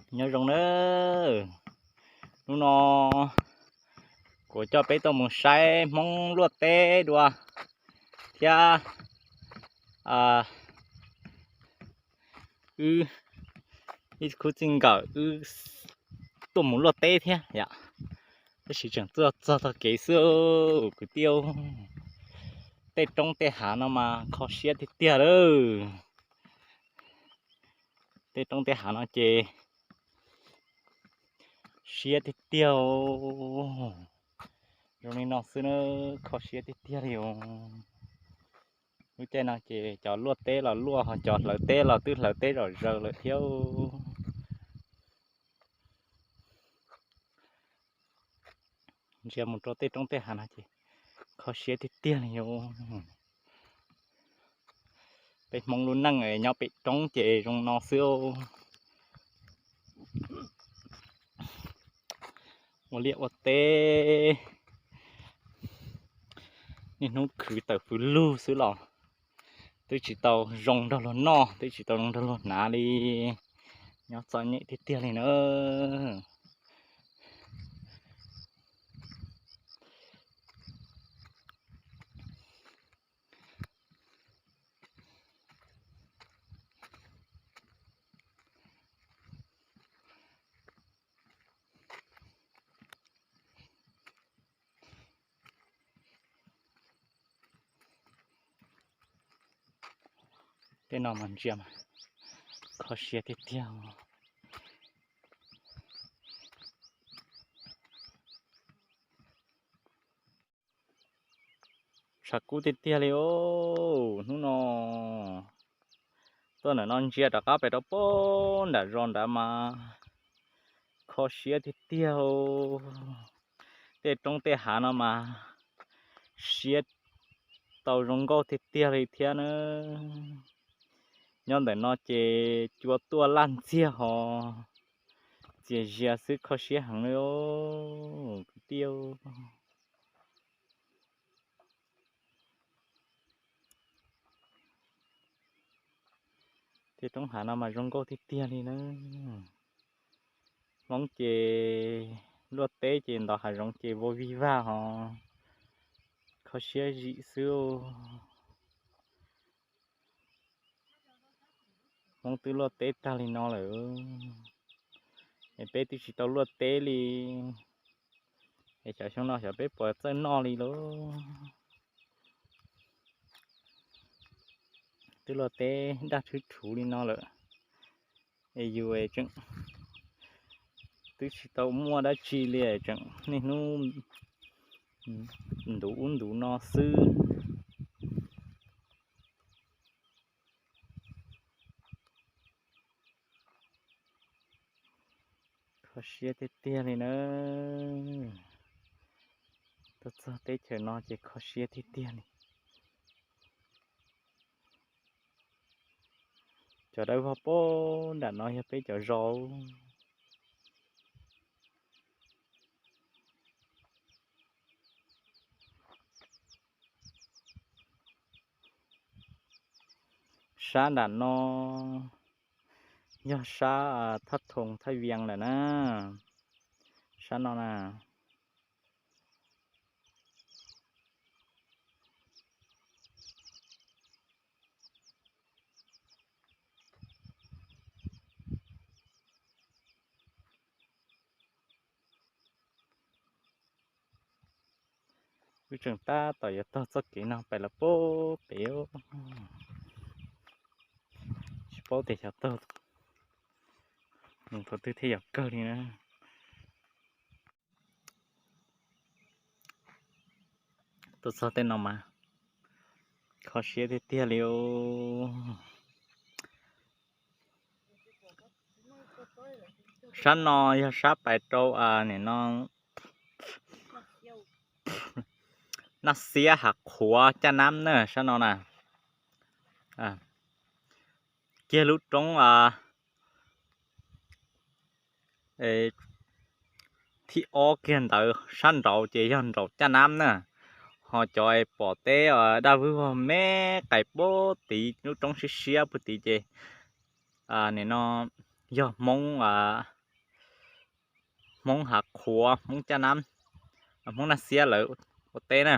Nyob zoo nawb, hnub no kuv coj peb tuaj mus saib Hmoob luaj teb dua thiab. Wb ib khub txij nkawm wb tuaj mus luaj teb thiab yom, tab sis tseem tuaj txog tog kev xwb kwv tij. Tej roob tej hav no mas kho siab tiag tiag lawm. Tej roob tej hav no ces siab tiag tiag. Zoo li no xwb na, kho siab tiag tiag li os. Lub caij no ces cov luaj teb los luaj, ho cov hlawv teb los twb hlawv teb zom zaws lawm thiab. Ntsia mus rau tej roob tej hav no ces kho siab tiag tiag li os. Peb Hmoob lub neej nyob pem roob ces zoo no xwb. Ua liaj ua teb, niaj hnub khwv tawm fwv lug xwb los twb tsis tau zoo nrog luag noj, twb tsis tau zoo nrog luag hnav li. Nyob txom nyem tiag tiag li na. Tej no mas ntsia mas kho siab tiag tiag. Tshav kub tiag tiag li os. Hnub no tuaj ntawm no ntsia rov qab pem rau pem nram zos nrad mas kho siab tiag tiag. Tej roob tej hav no mas siab tau zoo nkauj tiag tiag li thiab na. Nyob ntawm no ces cua tuaj laj ntxiag ho txias zias xwb, kho siab heev li kwv tij. Tej roob hav no mas zoo nkauj tiag tiag li na. Hmoob ces luaj teb ces ntov hav zoov ces vau vig vag ho kho siab zim xwb. Hmoob twb luaj teb tag li no lawm es peb twb tsis tau luaj teb li. Es xyov xyoo no xyov peb puas txawj noj li lauj. Twb luaj teb daj rhwb rhuv li no lawm es yus tseem twb tsis tau muaj dab tsi li, tseem niaj hnub ntuv ub ntuv no xwb. Kho siab tiag tiag li na. Tuaj txog teb chaws no ces kho siab tiag tiag li. Cov dawb vog pem nram no yog peb cov zos. Sab nram no yog sab Thaj Thoos Thaj Vias lawm na. Sab no na. Wb tseem tab tom yuav taug txoj kev no pem los pem, tsis paub tias xyov taug mus thaum twg thiaj yuav kawg li na. Tuaj txog tej no mas kho siab tiag tiag li os. Sab no yog sab pais rau nim no Naj Xiab Hav Qhuav Caj Nab na, sab no na. Kiag lub roob thib ob kiag ntawd sab nraud ces yog nraum Caj Nab na. Ho cov pom teb daj vwg vog me qais puag tid lub roob siab siab puag tid ces nim no yog Hmoob Hmoob Hav Qhuav, Hmoob Caj Nab, Hmoob Naj Xiab lawv ua teb na.